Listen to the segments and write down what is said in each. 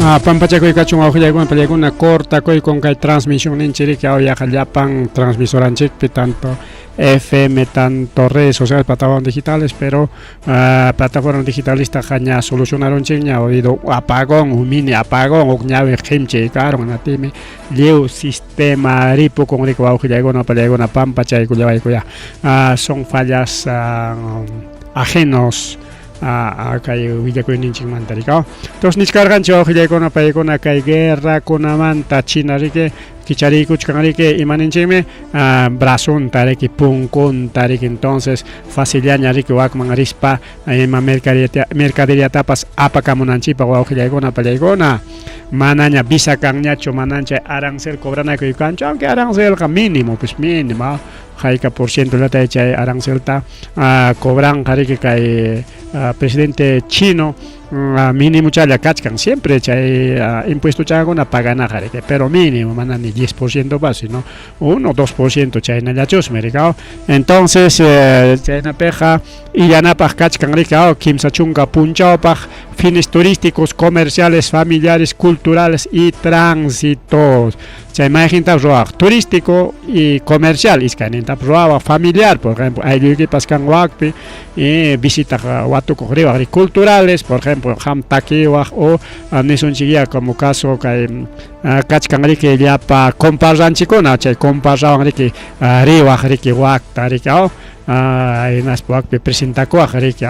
Pampachakuy kachun wawqillaykuna pallaykuna cortakuykun kay transmisión ninchik yaqa llapan transmisoranchikpi tanto FM tanto redes sociales plataformas digitales pero plataforma digitalistaqa ña solucionarunchikña oído apagón un mini apagón huk ñawi qimchay karun hinaptinmi lliw sistema ripukun riki wawqillaykuna pallaykuna pampachaykullawaykuya son fallas ajenos kay willakuyninchikmanta rikaw. Entonces nichkarqanchik wawqillaykuna paykuna kay guerrakunamanta China riki kichariykuchkan riki ima ninchikmi brazonta riki punkunta riki entonces facillaña riki wakman rispa ima mercaderiatapas apakamunanchikpaq wawqillaykuna pallaykuna manaña visa kanñachu manaña chay arancel cobranakuy kanchu aunque arancelqa mínimo pues mínimo hayka por ciento chay arancelta cobranqa riki kay presidente chino mínimo challa kachkan siempre chay impuesto chakuna paganaqa riki pero mínimo mana ni 10% pas sino 1 o 2% chaynallachusmi rikaw entonces chaynapiqa illanapaq kachkan riki 30 punchawpaq fines turísticos comerciales familiares culturales y tránsitos chay mayqintapas ruwawaq turístico y comercial iskaynintapas ruwawaq familiar por ejemplo aylluykipas kan wakpi y visitaq watukuq riwaq ri culturales por ejemplo qam takiwaq o nisunchikya como caso kay kachkan riki llapa comparranchikuna chay comparrawan riki riwaq riki wakta riki hinaspa wakpi presentakuwaq riki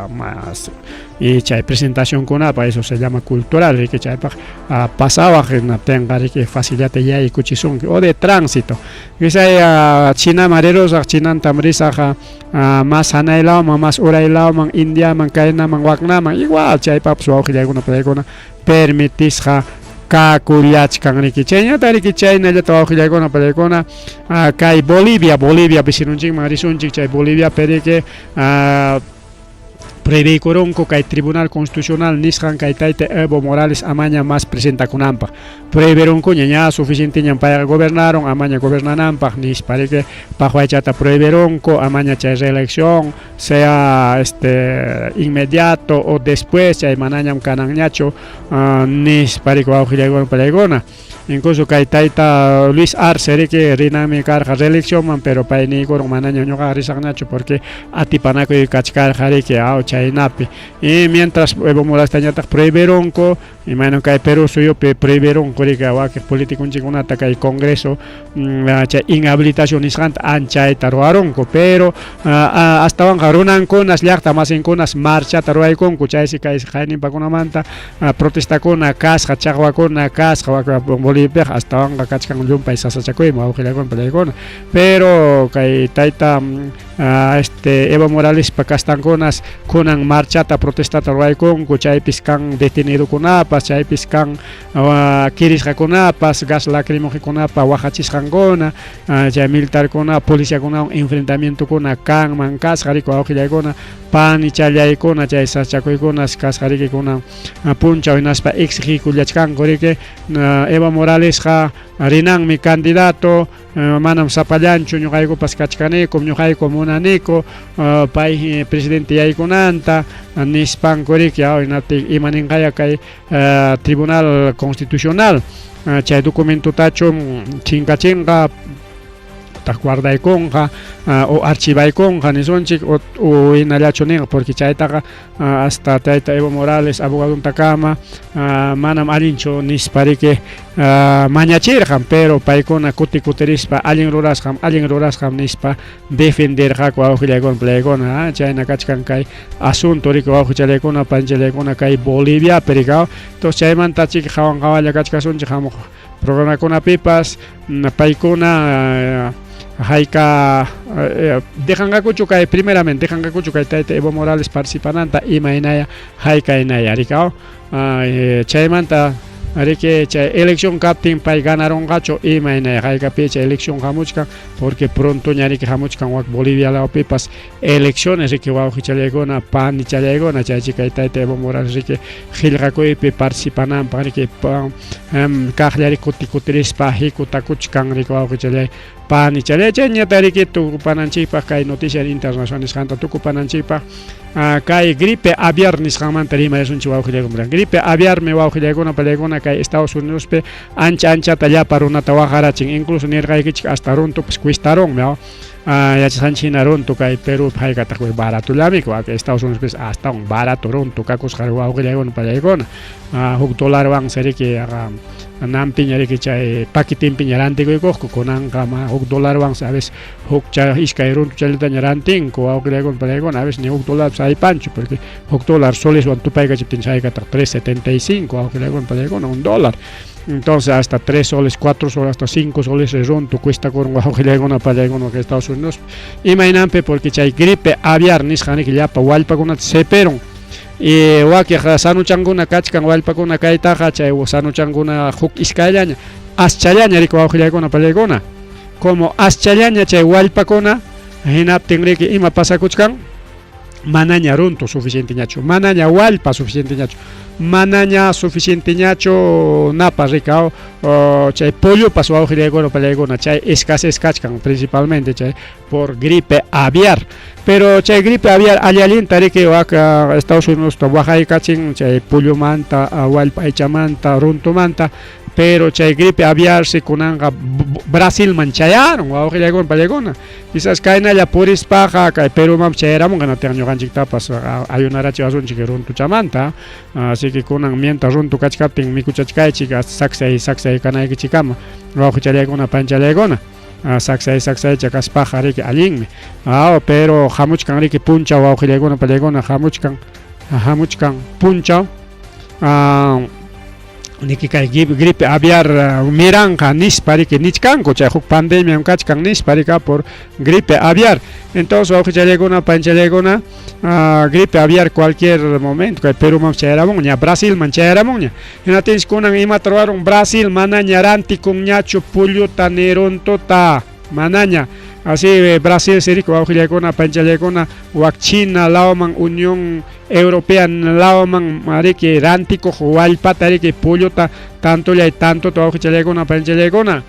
mas y chay presentacionkunapa eso se llama cultural riki chaypaq pasawaq hinaptinqa riki facillata yaykuchisunki o de tránsito quizá Chinaman rirusaq Chinantam risaq mas hanay lawman mas uray lawman Indiaman kaynaman waknaman igual chaypapas wawqillaykuna pallaykuna permitisqa kakullachkan riki chaynata riki chaynallata wawqillaykuna pallaykuna kay Bolivia Bolivia vecinonchikman risunchik chay Boliviapi riki prohibiykurunku kay Tribunal Constitucional nisqan kay tayta Evo Morales amaña mas presentakunanpaq prohibirunkuña ña suficienteñam payqa gobernaron amaña gobernananpaq nispa riki paqwaychata prohibirunku amaña chay reelección sea este inmediato o después chay manañam kananñachu nispa riki wawqillaykuna pallaykuna incluso kay tayta Luis Arce riki rinanmi karqa reeleccionman pero pay niykurun manaña ñuqaqa risaqñachu porque atipanakuy kachkarqa riki aw chaynapi y mientras Evo Moralestañataq prohibirunku imaynam kay Perú suyupi prohibirunku riki wakiq politiconchikkunata kay Congreso chay inhabilitación nisqanta anchayta ruwarunku pero astawanqa runankunas llaqta masinkunas marchata ruwaykunku chaysi kay qayninpakunamanta protestakuna kasqa chaqwakuna kasqa wak Boliviapiqa astawanqa kachkan llumpay sasachakuymi wawqillaykuna pallaykuna pero kay tayta este Evo Moralespa kastankunas kunan marchata protestata ruwaykunku chaypis kan detenidokunapas chaypis kan kirisqakunapas gas lacrimógenokunapa waqachisqankuna chay militarkuna policiakunawan enfrentamientokuna kanman kasqa riki wawqillaykuna panichallaykuna chay sasachakuykunas kasqa riki kunan punchaw hinaspa exigikullachkanku riki Evo Moralesqa rinanmi candidato manam sapallanchu ñuqaykupas kachkaniku ñuqayku munaniku pay presidente yaykunanta nispanku riki hinaptin ima ninqaya kay Tribunal Constitucional chay documentotachu chinkachinqa utaq guardaykunqa o archivaykunqa nisunchik o hinallachu ninqa porque chaytaqa hasta tayta Evo Morales abogadontakama manam allinchu nispa riki mañachirqan pero paykuna kuti kutirispa allin rurasqam nispa defenderqaku wawqillaykuna palaykuna chayna kachkan kay asunto riki wawqichallaykuna panchallaykuna kay Boliviapi rikaw entonces chaymanta chiki qawan qawalla kachkasunchik hamuq programakunapipas paykuna hayka dejanqakuchu kay primeramente dejanqakuchu kay tayta Evo Morales participananta imaynaya haykaynaya rikaw chaymanta riki chay elección kaptin pay ganarunqachu imaynaya haykapi chay elección hamuchkan porque prontoña riki hamuchkan wak Bolivia lawpipas elecciones riki wawqichallaykuna panichallaykuna chaychi kay tayta Evo Morales riki qillqakuypi participananpaq riki kaqlla riki kuti kutirispa hikutakuchkan riki wawqichallay panichallay chayñata riki tukupananchikpaq kay noticia internacional nisqanta tukupananchikpaq. Kay gripe aviar nisqanmanta rimarisunchik wawqillaykuna. Gripe aviarmi wawqillaykuna pallaykuna kay Estados Unidospi ancha anchata llapa runata waqarachin. Incluso nirqaykichik hasta runtupas cuestarunmi. Yachasqanchik hina runtu kay Perúpi haykataq baratollami Estados Unidospi astawan barato runtu kakusqa wawqillaykuna pallaykuna. Huk dolarwansi riki nampiña riki chay paquetinpiña rantikuykuqku kunanqa huk dolarwansi a veces huk iskay runtuchallataña rantinku wawqillaykuna pallaykuna a veces ni huk dolarpas aypanchu porque huk dólar soleswan tupaykachiptinchik haykataq 3.75 wawqillaykuna pallaykuna un dólar. Entonces hasta 3 soles, 4 soles, hasta 5 soles runtu cuestakurun wawqillaykuna pallaykuna Estados Unidos. Imaynanpi porque chay gripe aviar nisqan riki llapa wallpakunata seperun. Y wakiq sanuchankuna kachkan wallpakuna kaytaqa chay sanuchankuna huk iskayllaña aschallaña riki wawqillaykuna pallaykuna. Como aschallaña chay wallpakuna hinaptin riki ima pasakuchkan manaña runtu suficienteñachu, manaña wallpa suficienteñachu, manaña suficienteñachu napa rika chay pollopas wawqillaykuna pallaykuna chay escasez kachkan principalmente chay por gripe aviar. Pero chay gripe aviar alli-allinta riki wak Estados Unidos waqaykachin chay pollomanta, wallpa aychamanta, runtumanta, pero chay gripe aviarsi kunanqa Brasilman chayarun wawqillaykuna pallaykuna. Quizás kaynalla purispaqa kay Perumanpas chayaramunqa hinaptinqa ñuqanchiktapas ayunarachiwasunchik runtuchamanta. Así que kunan mientras runtu kachkaptin mikuchachkaychik hasta saksay saksay kanaykichikama wawqichallaykuna panchallaykuna. Saksay saksaycha kaspaqa riki allinmi. Pero hamuchkan riki punchaw wawqillaykuna pallaykuna hamuchkan hamuchkan punchaw niki kay gripe aviar miranqa nispa riki nichkanku chay huk pandemiam kachkan nispa rika por gripe aviar. Entonces wawqichallaykuna panchallaykuna gripe aviar cualquier momento kay Perumanpas chayaramunña Brasilman chayaramunña. Hinaptinsi kunan imata ruwarun Brasil manaña rantikunñachu polluta ni runtuta manaña. Así Brasil riki wawqillaykuna panchallaykuna wak China lawman Unión Europea lawman riki rantikuq wallpata riki polluta tantollay tantota wawqichallaykuna panchallaykuna.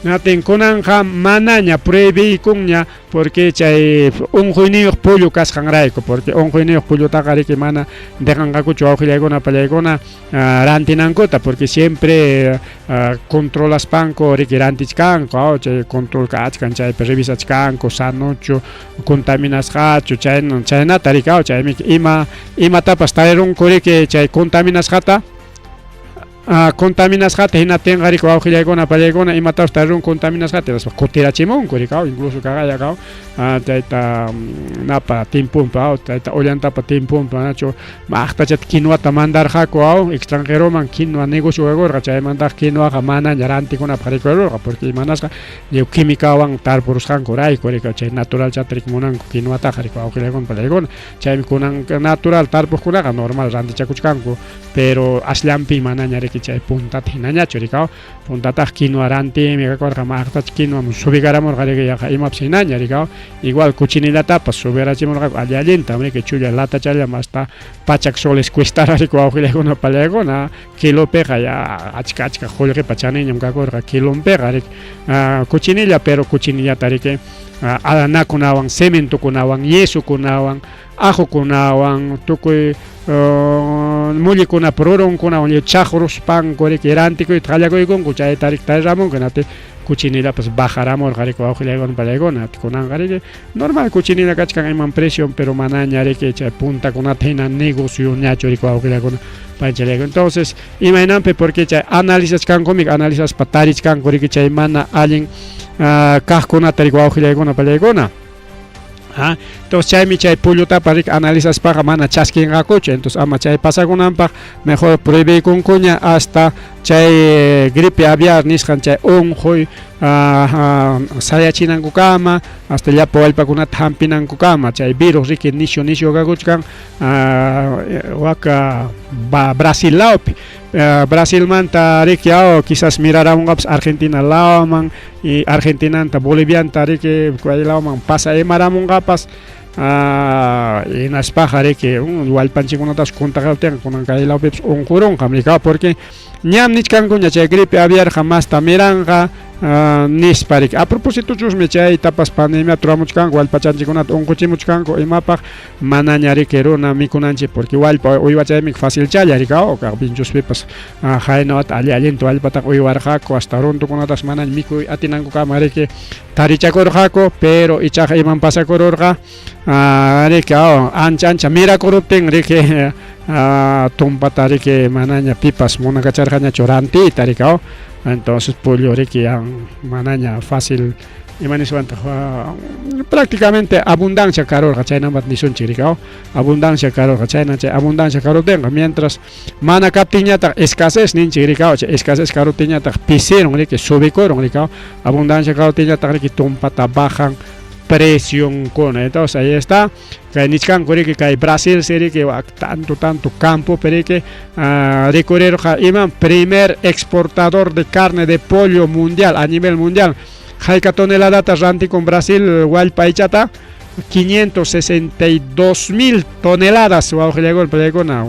Natin kunanqa manaña prohibiykunña porque chay unquyniyuq pollo kasqanrayku porque unquyniyuq pollutaqa riki mana dejanqakuchu wawqillaykuna pallaykuna rantinankuta porque siempre controlaspanku riki rantichkanku chay control kachkan chaypi revisachkanku sanuchu contaminasqachu chaynata riki chaymi ima imatapas tarirunku riki chay contaminasqata contaminasqata hinaptinqa riki wawqillaykuna pallaykuna imatapas tarirunku contaminasqata hinaspa kutirachimunku riki incluso kaqaya tayta napa tiemponpi tayta Ollantapa tiemponpi manachu maqtachata quinoata mandarqaku extranjeroman quinoa negocio kakurqa chaymantaqa quinoaqa manaña rantikunapaq rikurirurqa porque imanasqa lliw químicawan tarpurusqankurayku riki chay naturalchata riki munanku quinoataqa riki wawqillaykuna pallaykuna chaymi kunan natural tarpuqkunaqa normal rantichakuchkanku pero asllanpi manaña riki chay puntata hinañachu riki puntataq quinoa rantimi kakurqa maqtacha quinoa subikaramurqa riki yaqa imapas hinaña riki igual cochinillatapas subirachimurqaku alli allinta riki chulla latachallam hasta 100 soles cuestara riki wawqillaykuna pallaykuna kilopiqa ya achka achka qullqipa chaninñam kakurqa kilonpiqa riki cochinilla pero cochinillata riki anakunawan cementokunawan yesokunawan ajokunawan tukuy mullikunapa rurunkunawan chaqruspanku riki rantikuyta qallakuykunku chayta riki tariramunku hinaptin cochinillapas bajaramurqa riki wawqillaykuna pallaykuna kunanqa riki normal cochinilla kachkan iman precion pero manaña riki chay puntakunata hina negocioñachu riki wawqillaykuna panchallaykuna. Entonces imaynanpi porque chay analizachkankum analizaspa tarichkanku riki chay mana allin kaqkunata riki wawqillaykuna pallaykuna. Entonces chaymi chay pollotapa riki analizaspaqa mana chaskinqakuchu entonces ama chay pasakunanpaq mejor prohibiykunkuña hasta chay gripe aviar nisqan chay unquy sayachinankukama hasta llapa wallpakunata hampinankukama chay virus riki nisyu nisyu kakuchkan waka Brasil lawpi Brasilmanta riki quizás miraramunqapas Argentina lawman y Argentinanta Bolivianta riki kay lawman pasa imaramunqapas hinaspaqa riki wallpanchikkunatapas kuntaqaptinqa kunan kay lawpipas unqurunqam riki porque ñam nichkankuña chay gripe aviarqa masta miranqa. Nispa riki. A propósitochusmi chaytapas pandemiata ruramuchkanku, wallpachanchikkunata unquchimuchkanku imapaq manaña riki runa mikunanchik porque wallpa uywachaymi facilchalla riki aw kaq vinchuspipas qayna wata alli allinta wallpataqa uywarqaku hasta runtukunatas manaña mikuy atinankukama riki tarichakurqaku pero ichaqa imam pasakururqa riki aw ancha ancha mirakuruptin riki tumpata riki manaña pipas munakacharqañachu rantiyta riki aw entonces pollo riki manaña fácil ima niswantaq prácticamente abundancia karurqa chaynamanta nisunchik riki aw abundancia karurqa chayna chay abundancia karuptinqa mientras mana kaptinñataq escasez ninchik riki aw chay escasez karuptinñataq pisirun riki subikurun riki aw abundancia karuptinñataq riki tumpata bajan precionkuna entonces ahí está kay nichkanku riki kay Brasil si riki tanto tanto campopi riki rikurirqa imam primer exportador de carne de pollo mundial a nivel mundial hayka toneladata rantikun Brasil wallpa aychata 562 mil toneladas wawqillaykuna pallaykuna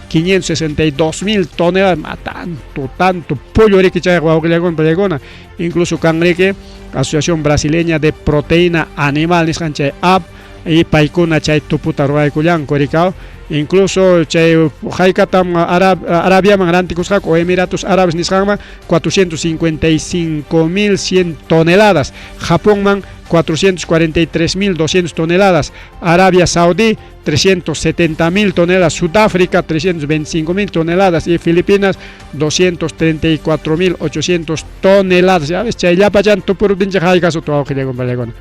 562 mil toneladas ma tanto tanto pollo riki chayqa wawqillaykuna pallaykuna incluso kan riki Asociación Brasileña de Proteína Animal nisqan chay AP y paykuna chay tuputa ruwaykullanku rikaw incluso chay haykatam Arabiaman rantikusqaku o Emiratos Árabes nisqanman 455.100 toneladas, Japonman 443.200 toneladas, Arabia Saudí 370.000 toneladas, Sudáfrica 325.000 toneladas y Filipinas 234.800 toneladas. Ya ves, chayllapachan tupuruptinchik haykasu wawqillakuna.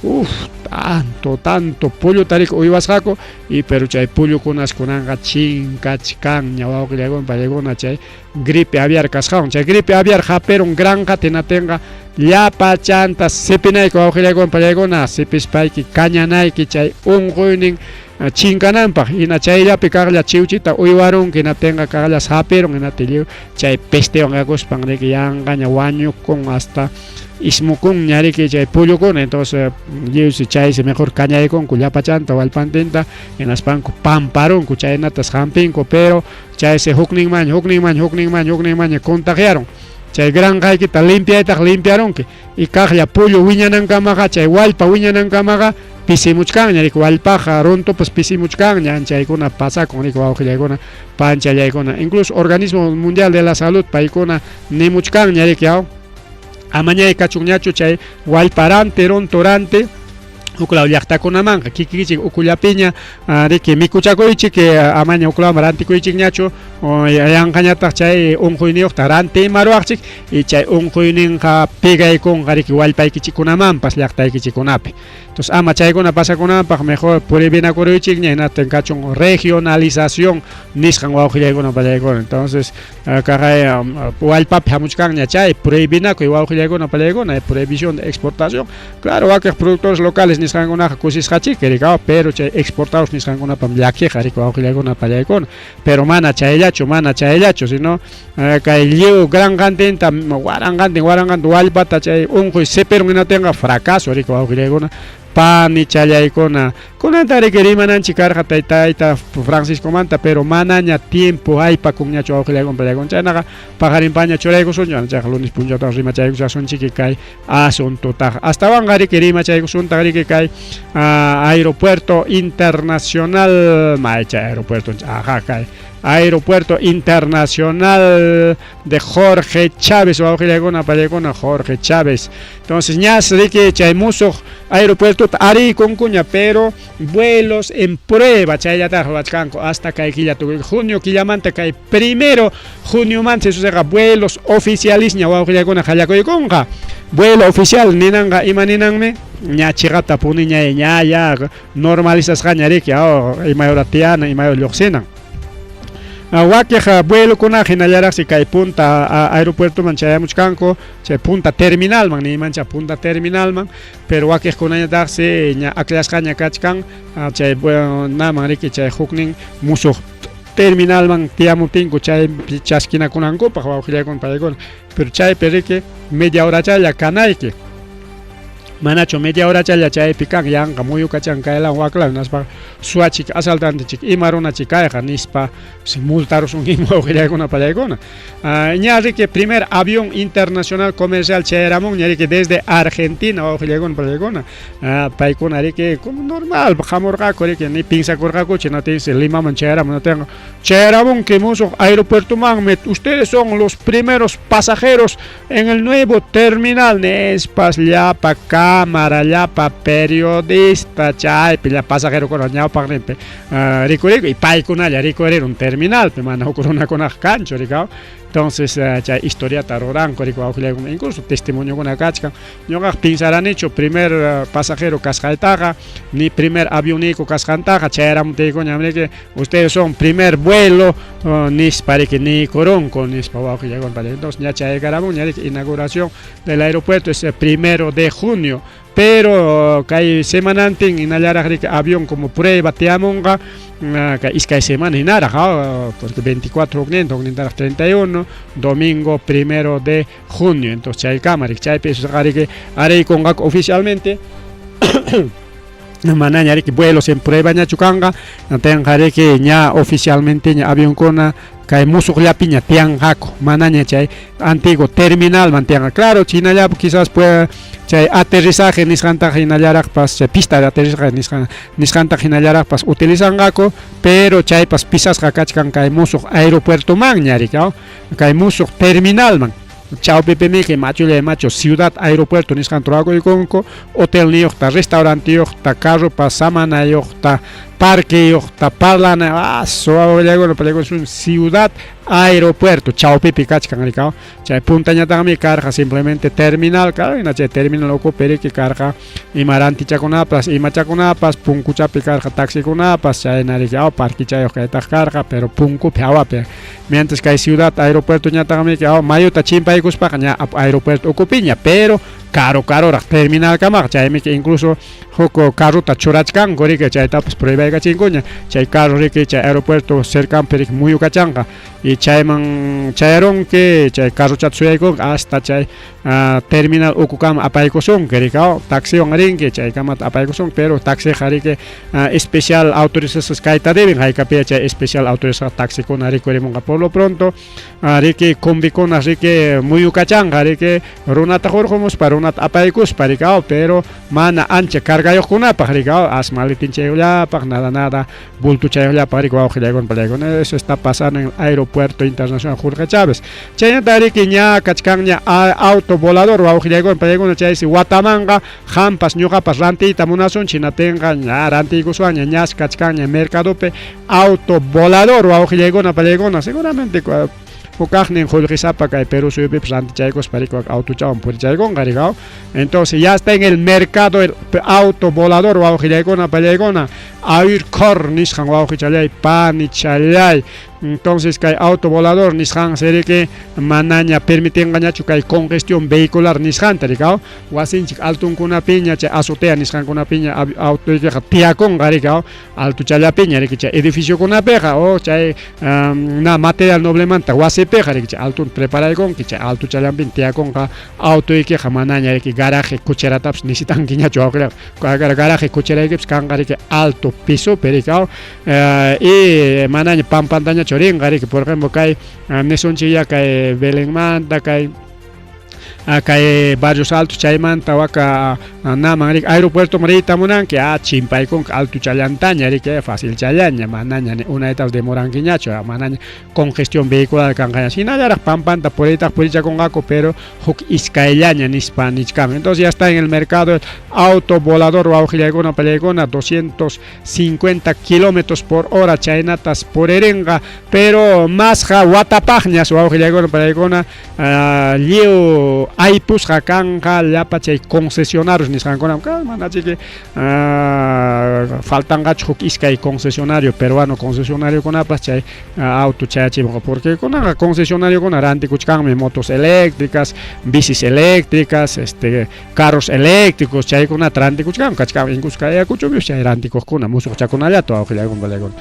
Uf, tanto, tanto pollo tarik uywasqaku y pero chay pollokunas kunanqa chinkachkanña wawqillakuna pallaykuna chay gripe aviar kasqawan. Chay gripe aviar hapirun granja tinatinqa llapachanta sipinayki wawqillaykuna pallaykuna sipispayki kañanayki chay unquynin chinkananpaq hina chayllapi kaqlla chiwchita uywarunki hinaptinqa kaqlla hapirun hinaptin lliw chay pestewan kakuspan riki yanqaña wañukun hasta ismukunña riki chay pollokuna entonces lliwsi chaysi mejor kañaykunku llapachanta wallpantinta hinaspanku pamparunku chaynatas hampinku pero chaysi hukninmaña hukninmaña hukninmaña hukninmaña contagiarun chay granjaykita limpiaytaq limpiarunki y kaqlla pollo wiñanankamaqa chay wallpa wiñanankamaqa pisimuchkanña riki wallpaqa runtupas pisimuchkanña chaykuna pasakun riki wawqillaykuna panchallaykuna incluso Organismo Mundial de la Salud paykuna nimuchkanña riki aw amañay kachunñachu chay wallparante runturante huklaw llaqtakunamanqa kikikichik ukullapiña riki mikuchakuychik amaña huklawman rantikuychikñachu yanqañataq chay unquyniyuqta rantimaruwaqchik y chay unquyninqa pegaykunqa riki wallpaykichikkunamanpas llaqtaykichikkunapi entonces ama chaykuna pasakunanpaq mejor puribinakuruychikña hinaptin kachun regionalización nisqan wawqillaykuna pallaykuna entonces kaqay wallpapi hamuchkanña chay prohibinakuy wawqillaykuna pallaykuna prohibición de exportación claro wakiq productores locales nisqankunaqa kusisqachiki riki pero chay exportadores nisqankunapam llakiqa riki wawqillaykuna pallaykuna pero mana chayllachu sino kay lliw granjantinta waranqantin waranqantin wallpata chay unquy sipirun hinatinqa fracaso riki wawqillaykuna panichallaykuna kunanta riki rimananchik karqa taytayta Franciscomanta pero manaña tiempo aypakunñachu wawqillaykuna pallaykuna chaynaqa paqarinpaña churaykusunchu chayqa lunes punchawtaqa rimachaykusasunchik kay asuntutaqa astawanqa riki rimachaykusuntaq riki kay aeropuerto internacional maychay aeropuerto aja kay Aeropuerto Internacional de Jorge Chávez wawqillaykuna pallaykuna Jorge Chávez entonces ñas riki chay musuq aeropuertota ariykunkuña pero vuelos en prueba chayllataq ruwachkanku hasta kay killa tukuy junio killamanta kay primero juniomanta suceqa vuelos oficialisña wawqillaykuna qallakuykunqa vuelo oficial ninanqa ima ninanmi ña chiqapta puniña ña ya normalizasqaña riki imay hora tiyana imay hora lluqsinan wakiq vuelokunaqa hinallaraqsi kay punta aeropuertoman chayamuchkanku chay punta terminalman niymancha punta terminalman pero wakiqkunañataqsi ña akllashqaña kachkan chay naman riki chay huknin musuq terminalman tiyamuptinku chay chaskinakunankupaq wawqillaykuna paykuna pero chaypi riki media horachalla kanayki Manachu media horachalla chaypi kan yanqa muyukachan kaylawan waklawan hinaspaqa suwachik asaltantechik ima runachik kayqa nispa multarusunkiman wawqillaykuna pallaykuna. Ña riki primer avión internacional comercial chayaramunña riki desde Argentina wawqillaykuna pallaykuna. Paykuna riki como normal hamurqaku riki ni pinsakurqakuchu natinsi Limaman chayaramun natinqa chayaramunki musuq aeropuertomanmi ustedes son los primeros pasajeros En el nuevo terminal nispas llapa cámara, llapa periodista chaypi llapa pasajerokuna ñawpaqninpi rikuriku y paykunalla rikurirun terminalpi mana huk runakunaqa kanchu rikaw. Entonces chay historiata ruranku riku wawqillaykuna incluso testimoniokuna kachkan. Ñuqaqa piensaranichu primer pasajero kasqaytaqa ni primer avionniyku kasqantaqa chayaramuptiykuñam riki ustedes son primer vuelo nispa riki niykurunku nispa wawqillaykuna entonces ña chaykaramunña riki inauguración del aeropuerto es el primero de junio pero kay semanantin hinallaraq riki avión como prueba tiyamunqa kay iskay semana hinaraq porque 24 hukninta huknintaraq 31 domingo primero de junio entonces chaykama riki chaypi riki ariykunqaku oficialmente manaña riki vuelos en pruebañachu kanqa tenqa riki ña oficialmenteña avionkuna kay musuqllapiña tiyanqaku manaña chay antiguo terminalman tiyanqa claro chinallapi quizás pueda chay aterrizaje nisqantaqa hinallaraqpas chay pista de aterrizaje nisqantaqa hinallaraqpas utilizanqaku pero chaypas pisasqa kachkan kay musuq aeropuertomanña riki kay musuq terminalman chawpipimiki machullay machu ciudad aeropuerto nisqanta ruwakuykunku hotelniyuqta restaurantiyuqta carropa samanayuqta parqueyuqta parlana suwawillaykuna pallaykuna ciudad aeropuerto chawpipi kachkan rikaw chay puntañataqmi karqa simplemente terminal hina chay terminal ukupi riki karqa ima rantichakunapas imachakunapas punkuchapi karqa taxikunapas chayna riki parquichayuq kaytaq karqa pero punkupi hawapi mientras kay ciudad aeropuerto ñataqmi mayuta chimpaykuspaqa ña aeropuerto ukupiña pero caro caroraq terminalkamaqa chaymiki incluso huk carrota churachkanku riki chaytapas pruebaykachinkuña chay carro riki chay aeropuerto cercanpi riki muyukachanqa y chayman chayarunki chay carrochata suyaykunki hasta chay terminal ukukama apaykusunki riki taxiwan rinki chaykamata apaykusunki pero taxiqa riki especial autorizadas kayta deben haykapiya chay especial autorizada taxikuna rikurimunqa por lo pronto riki combikuna riki muyukachanqa riki runata hurqumuspa runata apaykuspa riki pero mana ancha cargayuqkunapaq riki as maletinchayuqllapaq nada nada bultuchayuqllapaq riki wawqillaykuna pallaykuna eso está pasando en el aeropuerto internacional Jorge Chávez chaynata riki ña kachkanña auto volador wawqillaykuna pallaykuna chaysi watamanqa qampas ñuqapas rantiyta munasunchik hinatinqa ña rantiykuswanña ñas kachkanña mercadopi auto volador wawqillaykuna pallaykuna seguramente hukaqnin qullqisapa kay Perú suyupipas rantichaykuspa riki autochawan purichaykunqa riki entonces ya está en el mercado el auto volador wawqillaykuna pallaykuna Aircor nisqan wawqichallay panichallay entonces kay auto volador nisqan riki manaña permitinqañachu kay congestión vehicular nisqanta riki wasinchik altunkunapiña chay azotea nisqankunapiña autoykiqa tiyakunqa riki altuchallapiña riki chay edificiokunapiqa o chay na material noblemanta wasipiqa riki chay altunta preparaykunki chay altuchallanpiña tiyakunqa autoykiqa manaña riki garaje cocheratapas necesitankiñachu wawqillaqa garaje cocheraykipas kanqa riki alto pisopi riki y manaña pampantañachu rinqa riki por ejemplo kay nisunchikya kay Belenmanta kay kay Barrios Altos chaymanta waka naman riki aeropuertoman riyta munanki chimpaykunki altuchallantaña riki facilchallaña manaña ni unaytapas demorankiñachu manaña congestión vehicular kanqaña hinallaraq pampanta puriytaq purichakunqaku pero huk iskayllaña nispa nichkan entonces ya está en el mercado el auto volador wawqillaykuna pallaykuna 250 kilómetros por hora chaynatas puririnqa pero masqa watapaqñas wawqillaykuna pallaykuna lliw aypusqa kanqa llapa chay concesionarios nisqankuna manachiki faltanqachu huk iskay concesionario peruano concesionariokunapas chay auto chayachimunqa porque kunaqa concesionariokuna rantikuchkanmi motos eléctricas, bicis eléctricas, carros eléctricos chaykunata rantikuchkanku kachkan incluso kay Ayacuchopipas chay rantikuqkuna musuqchakunallata wawqillaykuna pallaykuna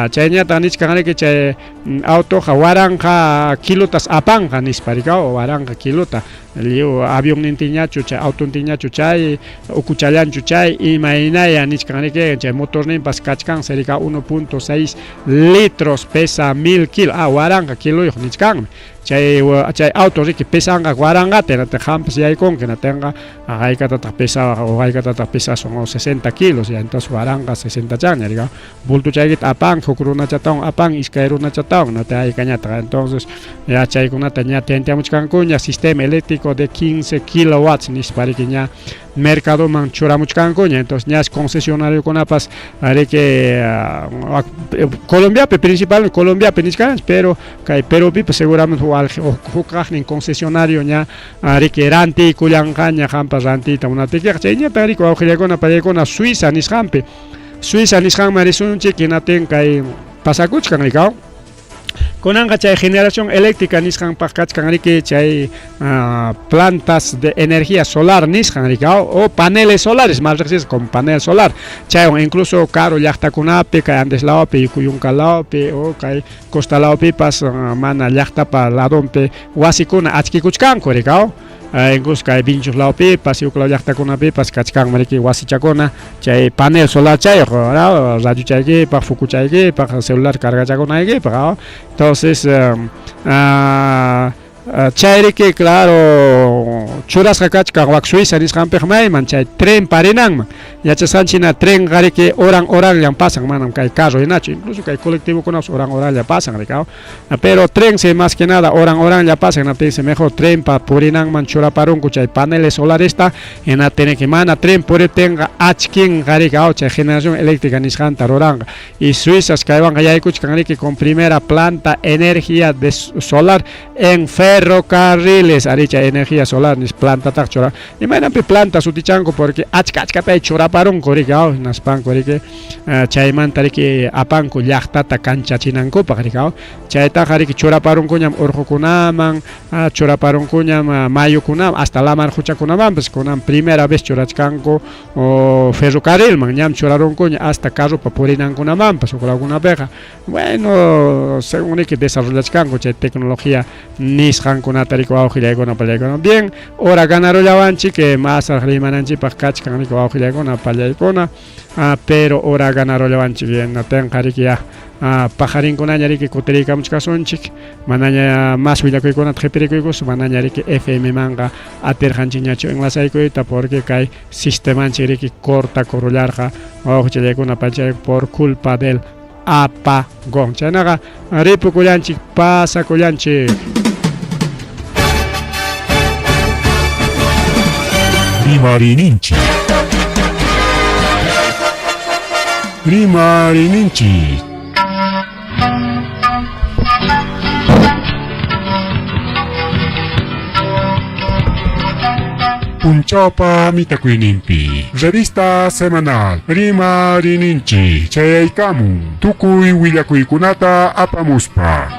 chayñataq nichkan riki chay autoqa 1000 kilotas apanqa nispa riki 1000 kilota. Lliw avionnintinñachu chay autontinñachu chay ukuchallanchu chay imaynaya nichkan riki chay motorninpas kachkan cerca 1.6 litros pesa 1000 kilo ah 1000 kiloyuq nichkanmi chay chay auto riki pesanqa waranqata hinataq qampas yaykunki hinatinqa haykatataq pesawaq o haykatataq pesasun o 60 kilos ya entonces 1000 60 chanña riki bultochaykita apanki huk runachatawan apan iskay runachatawan hinataq haykañataq entonces ya chaykunata ña tanteamuchkankuña sistema eléctrico de 15 kilowatts nispa riki ña mercadoman churamuchkankuña entonces ñas concesionariokunapas riki Colombiapi principalmente Colombiapi nichkanchik pero kay Perupipas seguramente huk kaqnin concesionario ña riki rantiykullanqaña qampas rantiyta munaptikiqa chayñataq riki wawqillakuna pallaykuna Suiza nisqanpi Suiza nisqanman risunchik hinaptin kay pasakuchkan rikaw kunanqa chay generación eléctrica nisqanpaq kachkan riki chay plantas de energía solar nisqan riki o paneles solares mal riqsisqa como panel solar chaywan incluso karu llaqtakunapi kay Andes lawpi Yunka lawpi o kay costa lawpipas mana llaqtapa ladonpi wasikuna achkikuchkanku rikaw incluso kay Vinchos lawpipas huk law llaqtakunapipas kachkanmi riki wasichakuna chay panel solar chayuq radiochaykipaq focochaykipaq celular cargachakunaykipaq entonces chayriki claro churasqa kachkan wak Suiza nisqanpiqa mayman chay tren parinanman yachasqanchik hina trenqa riki horan horanllam pasan manam kay carro hinachu incluso kay colectivokunapas horan horanlla pasan riki pero tren si más que nada horan horanlla pasan hinaptinsi mejor trenpa purinanman churaparunku chay paneles solaresta hinaptinki mana tren puriptinqa achkinqa riki chay generación eléctrica nisqanta ruranqa y Suizas kaywanqa yaykuchkan riki con primera planta energía de solar en ferrocarriles ari chay energía solar nis plantataq chura imaynanpi planta sutichanku porque achka achkata churaparunku riki hinaspanku riki chaymanta riki apanku llaqtata kanchachinankupaq riki chaytaqa riki churaparunkuñam urqukunaman churaparunkuñam mayukunaman hasta lamar quchakunamanpas kunan primera vez churachkanku ferrocarrilman ñam churarunkuña hasta carropa purinankunamanpas huk lawkunapiqa bueno según riki desarrollachkanku chay tecnología nisqankunata riki wawqillaykuna pallaykuna bien hora ganarullawanchik masraq rimananchikpaq kachkan riki wawqillaykuna pallaykuna pero hora ganarullawanchik hinatinqa riki ya paqarinkunaña riki kutiriykamuchkasunchik manaña mas willakuykunata qhipirikuykusun manaña riki FM manqa atirqanchikñachu enlazaykuyta porque kay sistemanchik riki cortakurullarqa wawqichallaykuna pachaykuna por culpa del apagón chaynaqa ripukullanchik pasakullanchik. Rimarininchik. Rimarininchik. Punchawpa mitakuyninpi. Revista semanal Rimarininchik chayaykamun tukuy willakuykunata apamuspa.